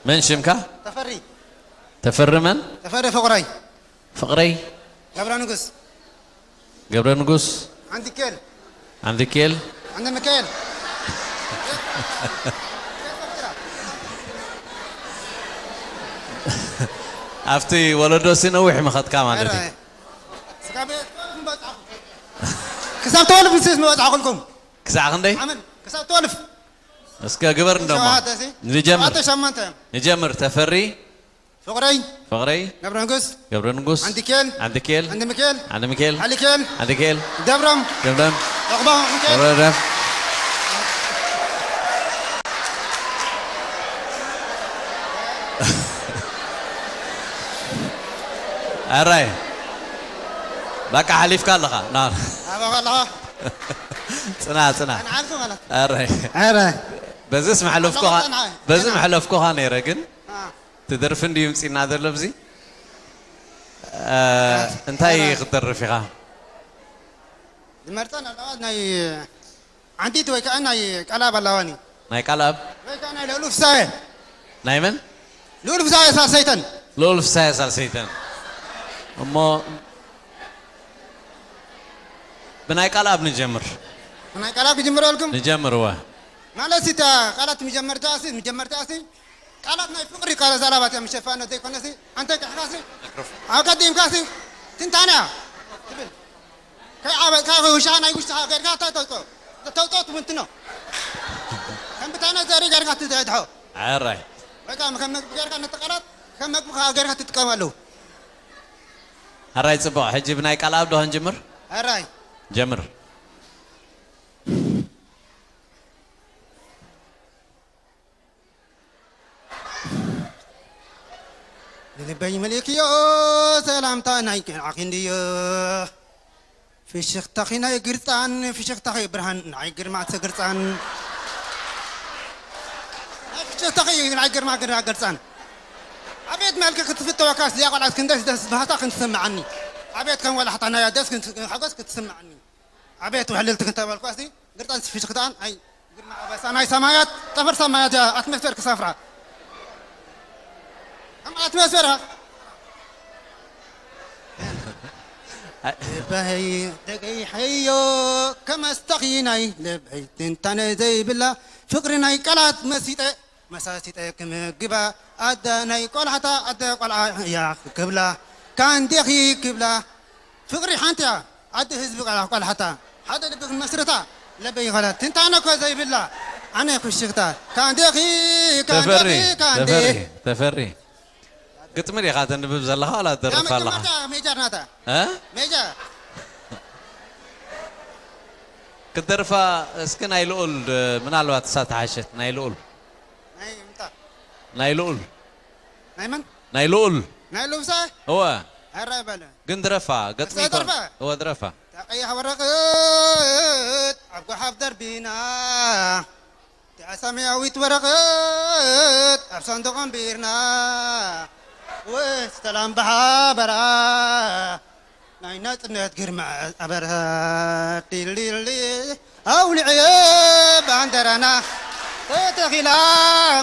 መን ሽምካ? ተፈሪ። ተፈሪ መን? ተፈሪ ፍቕረይ። ፍቕረይ። ገብረ ንጉስ። ገብረ ንጉስ። ዓንዲኬል። ዓንዲኬል። ዓንዲ ሚካኤል። ኣብቲ ወለዶ ሲ ነዊሕ ምኸትካ ማለት እዩ። ስጋብ ክሳብ ተወልፍ ንስስ ምበጻሕኩልኩም። ክሳዕ ክንደይ? ኣመን ክሳብ ተወልፍ። እስከ ግበር እንደሞ። ሸውዓተ ሲ? ንጀምር። ሸውዓተ ሸሞንተ እዮም። ንጀምር። ተፈሪ። ፍቕረይ። ፍቕረይ። ገብረ ንጉስ። ገብረ ንጉስ። ዓንዲኬል። ዓንዲኬል። ዓንዲ ሚካኤል። ዓንዲ ሚካኤል። ዓሊኬል። ዓሊኬል። ደብሮም። ደብሮም። ዑቕባ ሚካኤል። ደብሮም። ኣራይ። በቃ ሓሊፍካ ኣለኻ። ና። ኣበኻ ኣለኻ። ጽና፣ ጽና። ኣንዓልኩ ማለት። ኣራይ። ኣረ። በዚስ መሕለፍኩኻ፣ ኣለኻ፣ ጽና። በዚ ጽና። መሕለፍኩኻ ነይረ፣ ግን አ። ትደርፊ እንድዩ ምጺና ዘሎ ኣብዚ። እ፣ እንታይ ኣረ። ክትደርፍ ኢኻ? ዝመርጸን ኣለዋ ናይ ዓንዲት ወይ ከዓ ናይ ቀላብ ኣለዋኒ። ናይ ቀላብ? ወይ ከዓ ናይ ልኡል ፍሳየ። ናይ መን? ልኡል ፍሳየ ሳልሰይተን። ልኡል ፍሳየ ሳልሰይተን። እሞ ብናይ ቀላብ ንጀምር። ብናይ ቀላብ ክጅምረልኩም? ንጀምር፣ እወ። ማለት እታ ቃላት መጀመርታ ኣሲ፣ መጀመርታ ኣሲ፣ ቃላት ናይ ፍቕሪ ቃላት ዛላባት እዮም ሸፋኖ ዘይኮነሲ፣ ኣንተ ከሕካሲ፣ ኣቀዲምካሲ፣ ትንታነ ትብል። ከይዓበጥካ ውሻ ናይ ውሽጥኻ ገርካ ተተውጾ፣ ተተውጾ ትምንትኖ። ከም ብታነ ዘሪ ገርካ ትዘድሖ። ኣራይ። በቃ ከም መግቢ ገርካ ነቲ ቃላት ከም መግቢ ገርካ ትጥቀመሉ። ኣራይ ጽቡቕ። ሕጂ ብናይ ቃል ኣብ ዶ ክንጅምር? ኣራይ። ጀምር። ንልበይ መሊእክዮ ሰላምታ ናይ ቅንዓኺ እንድዮ። ፍሽኽታኺ ናይ ግርፃን፣ ፍሽኽታኺ ብርሃን ናይ ግርማ ትግርፃን። ናይ ፍሽኽታኺ ናይ ግርማ ግርማ ግርፃን። ኣቤት መልክዕ ክትፍተወካስ እዚኣ ቆልዓት ክንደስ ደስ ባህታ ክንትስምዓኒ። ኣቤት ከም ወላሕታ ናያ ደስ ክንት-፣ ሓጎስ ክትስምዓኒ። ኣቤት ውሕልልቲ ክንተበልኳሲ ግርጣን ፍሽኽታን ኣይ ግርማ ኣበሳ ናይ ሰማያት ጠፈር ሰማያት እያ ኣትሞስፌር ክሰፍራ። ከም ኣትሞስፌር ልበይ ደገይ ሓዮ ከመስተኺ ናይ ልበይ ትንታነ ዘይብላ ፍቕሪ ናይ ቃላት መሲጠ መሳሲጠ ክምግባ ኣደ ናይ ቆልዓታ ኣደ ቆልዓ እያ ክብላ ካንዴኺ ክብላ ፍቕሪ ሓንቲ እያ ኣደ ህዝቢ ቆልዓ ቆልዓታ ሓደ ልቢ ክንመስርታ ለበይ ይኸላ ትንታነ እኮ ዘይብላ ኣነ ኩሽኽታ ካንዴኺ ተፈሪ ካንዴኺ ካንዴ ተፈሪ ተፈሪ ግጥሚ ዲኻ ተንብብ ዘለኻ ዋላ ትደርፍ ኣለኻ? ሜጀር ናታ እ? ሜጀር ክትደርፋ እስኪ ናይ ልኡል ድ-፣ ምናልባት እሳ ተሓሸት ናይ ልኡል ናይ ምንታ ናይ ልኡል ናይ መን ናይ ልኡል ናይ ልብሳ እወ ኣራይ በለ ግን ድረፋ ገጥሚ እሳ ይኮን ደርፋ? እወ ድረፋ እታ ቀያሕ ወረቐት ኣብ ጓሓፍ ደርቢና እታ ሰማያዊት ወረቐት ኣብ ሳንዱቕ ኣንቢርና ወይ ሰላም ብሓበራ ናይ ናጽነት ግርማ ኣበራ ዲልዲልዲ ኣውሊዕየ ባንደራና ተተኺላ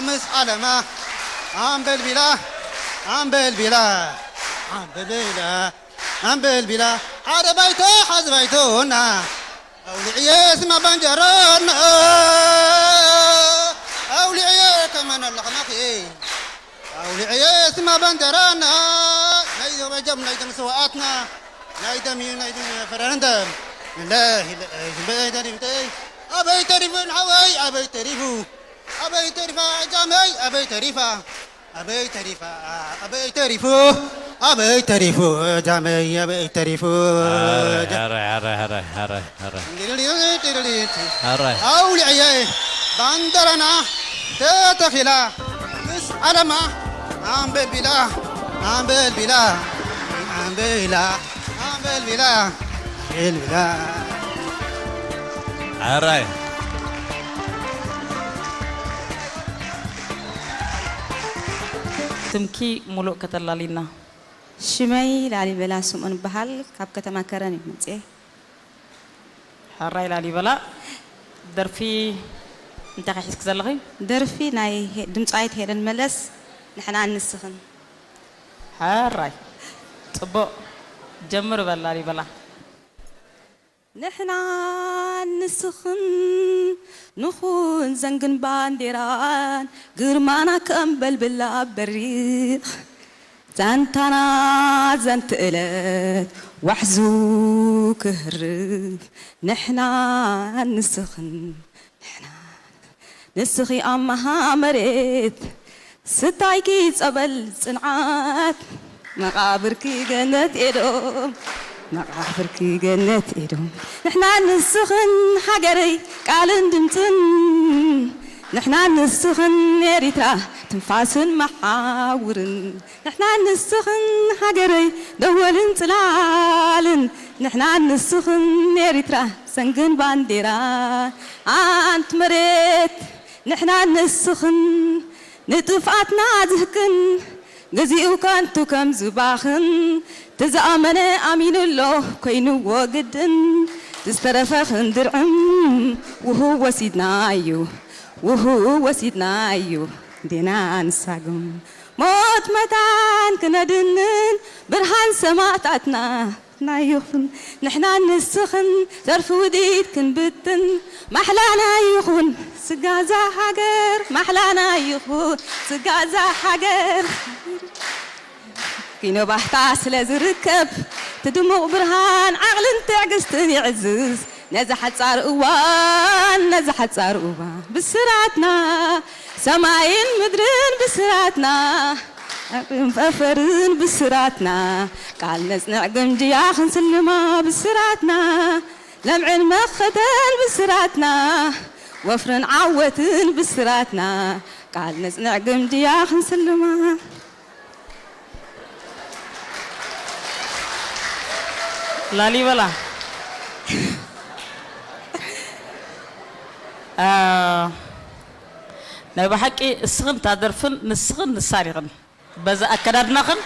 ምስ ዓለማ ኣምበልቢላ ኣምበልቢላ ኣምበልቢላ ኣምበልቢላ ሓደ ባይቶ ሓዚ ባይቶና ኣውሊዕየ ስማ ባንደራና ኣውሊዕየ ከመን ኣለኽናኺ ኣውሊዐየ ስማ ባንደራና ናይ ዘበጀም ናይ ደም ሰዋኣትና ናይ ደም ናይ ደም ፈረንደም ለይ ለይ በይ ደሪፍተይ ኣበይ ተሪፉ ሓወይ ኣበይ ተሪፉ ኣበይ ተሪፋ ጃመይ ኣበይ ተሪፋ ኣበይ ተሪፋ ኣበይ ተሪፉ ኣበይ ተሪፉ ጃመይ ኣበይ ተሪፉ ኣረ ኣረ ኣረ ኣረ ኣረ ኣረ ኣውልዕየ ባንደራና ተተኺላ ምስ ዓለማ ኣምበልቢላ ኣምበልቢላ ኣምበላ ኣምበልቢላ ኣምበልቢላ ኣራይ ስምኪ ሙሉእ ከተላሊና። ሽመይ ላሊበላ ስምኦን እበሃል፣ ካብ ከተማ ከረን እየ መፅኤ። ሕራይ ላሊበላ፣ ደርፊ እንታይ ኢኺ ሒዝኪ ዘለኺ? ደርፊ ናይ ሄ- ድምፃዊት ሄለን መለስ ንሕናን ንስኽን። ሕራይ። ጽቡቕ። ጀምር በል ላሊበላ። ንሕናን ንስኽን ንኹን ዘንግን ባንዴራን ግርማና ከም በልብላ በሪኽ ዛንታና ዘንት እለት ዋሕዙ ክህርፍ ንሕናን ንስኽን ንሕና ንስኺ ኣመሃ መሬት ስታይኪ ጸበል ጽንዓት መቓብርኪ ገነት ኤዶም መቓብርኪ ገነት ኤዶም ንሕና ንስኽን ሃገረይ ቃልን ድምፅን ንሕና ንስኽን ኤሪትራ ትንፋስን መሓውርን ንሕና ንስኽን ሃገረይ ደወልን ጽላልን ንሕና ንስኽን ኤሪትራ ሰንግን ባንዴራ ኣንቲ መሬት ንሕና ንስኽን ንጥፍኣትና ዝህቅን ግዚኡ ከንቱ ከም ዝባኽን ትዝኣመነ ኣሚኑ ኣሎ ኮይንዎ ግድን ዝተረፈ ክንድርዕም ውህብ ወሲድናዩ ውህብ ወሲድናዩ ዴና ንሳግም ሞት መታን ክነድንን ብርሃን ሰማእታትና ናይ ይኹን ንሕና ንስኽን ዘርፊ ውዲት ክንብትን ማሕላና ይኹን ስጋዛ ሃገር ማሕላና ይኹን ስጋዛ ሃገር ኪኖ ባህታ ስለ ዝርከብ ትድሙቕ ብርሃን ዓቕልን ትዕግስትን ይዕዝዝ ነዚ ሓጻር እዋን ነዚ ሓጻር እዋን ብስራትና ሰማይን ምድርን ብስራትና ዕቅን ፈፈርን ብስራትና ቃል ነጽንዕ ግምድያ ክንስልማ ብስራትና ለምዕን መኸተን ብስራትና ወፍርን ዓወትን ብስራትና ቃል ነጽንዕ ግምድያ ክንስልማ ላሊበላ ናይ ብሓቂ እስኽን ታደርፍን ንስኽን ንሳን ኢኽን በዛ ኣከዳድናኽን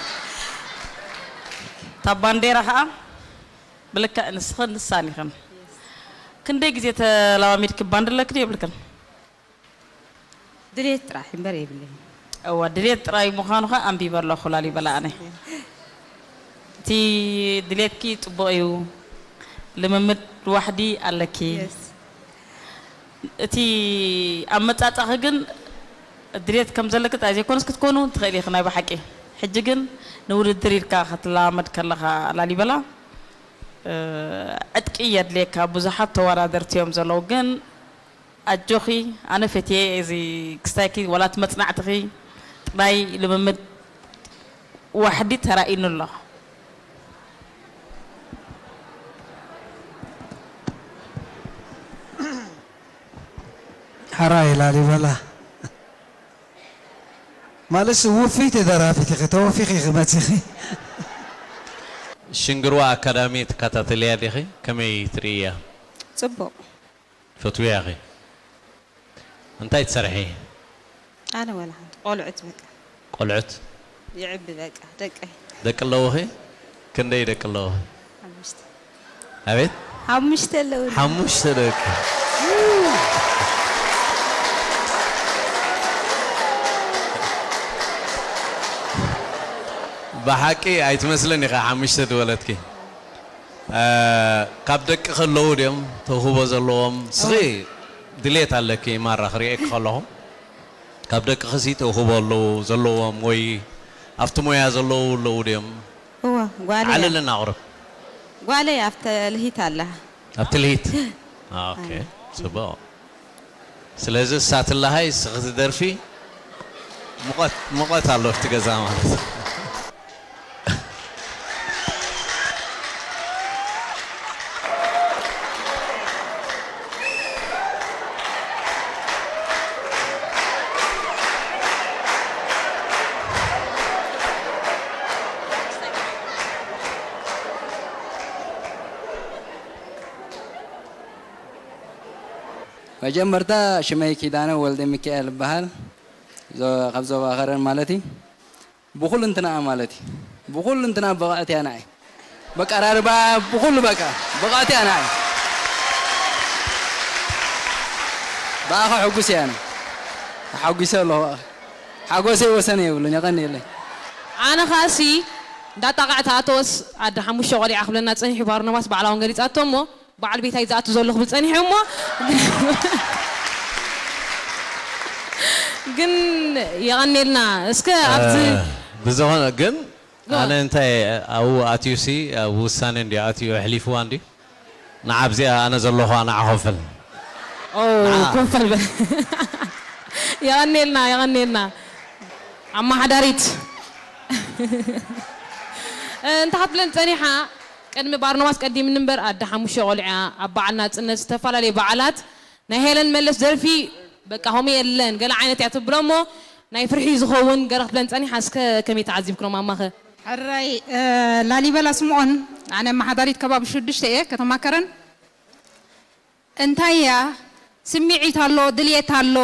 እታ ባንዴራ ኸዓ ብልክዕ ንስኽን ንሳን ኢኽን ክንደይ ግዜ ተለማሚድኪ ባንድ ኣለኪ ዶ የብልክን ድሌት ጥራሕ እምበር የብለይ። እወ ድሌት ጥራይ ምዃኑ ኸ ኣንቢበ ኣለኹ ላሊበላ ኣነ። እቲ ድሌትኪ ጽቡቕ እዩ። ልምምድ ዋሕዲ ኣለኪ። እቲ ኣመጻጻኺ ግን ድሌት ከም ዘለኪ ጥራይ ዘይኮነስ ክትኮኒ እውን ትኽእሊ ኢኺ ናይ ብሓቂ። ሕጂ ግን ንውድድር ኢልካ ክትለማመድ ከለኻ ላሊበላ ዕጥቂ የድልየካ። ብዙሓት ተወዳደርቲ እዮም ዘለዉ ግን ኣጆኺ ኣነ ፈትየ እዚ ክስታይኪ ዋላ እቲ መጽናዕትኺ ጥራይ ልምምድ ዋሕዲ ተራኢኑ ኣሎ። ሕራይ ላሊበላ ማለትስ ውፍይቲ ደራፊት ኢኺ ተወፊኺ ኢኺ መጺኺ። ሽንግርዋ ኣካዳሚ ትከታተልያ ዲኺ? ከመይ ትርእያ? ጽቡቕ። ፈትውያ ኢኺ? እንታይ ትሰርሒ? ኣነ ወላ ሓንቲ ቆልዑት በቃ። ቆልዑት? ይዕቢ በቃ ደቀይ። ደቂ ኣለውኺ? ክንደይ ደቂ ኣለውኺ? ሓሙሽተ። ኣቤት? ሓሙሽተ ኣለውኒ። ሓሙሽተ ደቂ። ብሓቂ ኣይትመስልን ኢኻ ሓሙሽተ ድወለድኪ። ካብ ደቂ ከለዉ ድዮም ተውህቦ ዘለዎም ስኺ ድሌት ኣለኪ ማራ ክሪኤኪ ከለኹ ካብ ደቂ ክሲ ተውህቦ ኣለዉ ዘለዎም ወይ ኣብቲ ሞያ ዘለዉ ኣለዉ ድዮም እወ ጓለይ ዓለልና ኣቕርብ ጓለይ ኣብተ ልሂት ኣላ ኣብ ትልሂት ኦኬ ጽቡቕ ስለዚ እሳ ትለሃይ እስኺ ትደርፊ ሙቐት ሙቐት ኣሎ ኣብቲ ገዛ ማለት መጀመርታ ሽመይ ኪዳነ ወልደሚካኤል እበሃል። ካብ ዞባ ከረን ማለት እዩ። ብኹልንትናኣ ማለት እዩ። ብኹልንትናኣ ብቕዕቲ እያ ንዓይ። በቀራርባ ብኹሉ በቃ ብቕዕቲ እያ ንዓይ። ብኣኻ ሕጉስ እየ ኣነ። ተሓጒሰ ኣለኹ ብኣኻ። ሓጎሰይ ወሰን የብሉን። የቐንየለይ። ኣነ ኸኣሲ እንዳጣቕዐ ተኣተወስ ኣደ ሓሙሽተ ቆሊዓ ክብለና ጸኒሑ። ባርኖባስ ባዕላ እውን ገሊጻቶ እሞ በዓል ቤታይ ዝኣቱ ዘሎ ክብል ጸኒሑ እሞ ግን የቐኔልና እስከ ኣብዚ ብዝኾነ ግን ኣነ እንታይ ኣብኡ ኣትዩሲ ኣብ ውሳኔ እንዲ ኣትዩ ኣሕሊፍዋ እንዲ ንዓብዚኣ ኣነ ዘለኹ ኣነ ዓኸፍል ኮፈል በል። የቐኔልና የቐኔልና ኣማሓዳሪት እንተ ክትብለን ጸኒሓ። ቅድሚ ባርኖባስ ቀዲምኒ እምበር ኣደ ሓሙሽተ ቆልዓ ኣብ በዓል ናጽነት ዝተፈላለዩ በዓላት ናይ ሄለን መለስ ደርፊ በቃ ሆም የለን ገለ ዓይነት እያ ትብሎ እሞ ናይ ፍርሒ ዝኸውን ገረ ክትብለን ጸኒሓ። እስከ ከመይ ተዓዚብክኖም ኣማኸ? ሕራይ ላሊበላ ስምዖን ኣነ ኣመሓዳሪት ከባቢ ሽዱሽተ እየ ከተማ ከረን። እንታይ እያ ስምዒት ኣሎ ድልየት ኣሎ።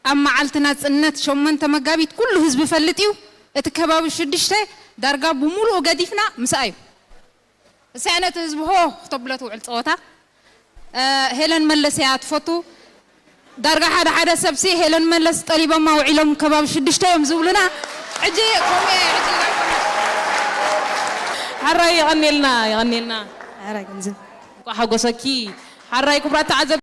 ኣብ መዓልቲ ናጽነት ሸሞንተ መጋቢት ኩሉ ህዝቢ ይፈልጥ እዩ። እቲ ከባቢ ሽዱሽተ ዳርጋ ብምሉኡ ገዲፍና ምስኣ እዩ። እሳይ ነቲ ህዝቢ ሆ ክተብሎ ትውዕል ጸወታ። ሄለን መለስ እያ ትፈቱ። ዳርጋ ሓደ ሓደ ሰብሲ ሄለን መለስ ጠሊቦማ ውዒሎም ከባቢ ሽዱሽተ እዮም ዝብሉና። ሕጂ ከምኡ እየ ሕጂ ሓራይ የቐኔልና የቐኔልና። ኧረ ገንዘብ እንኳ ሓጎሰኪ ሓራይ ክቡራት ተዓዘብ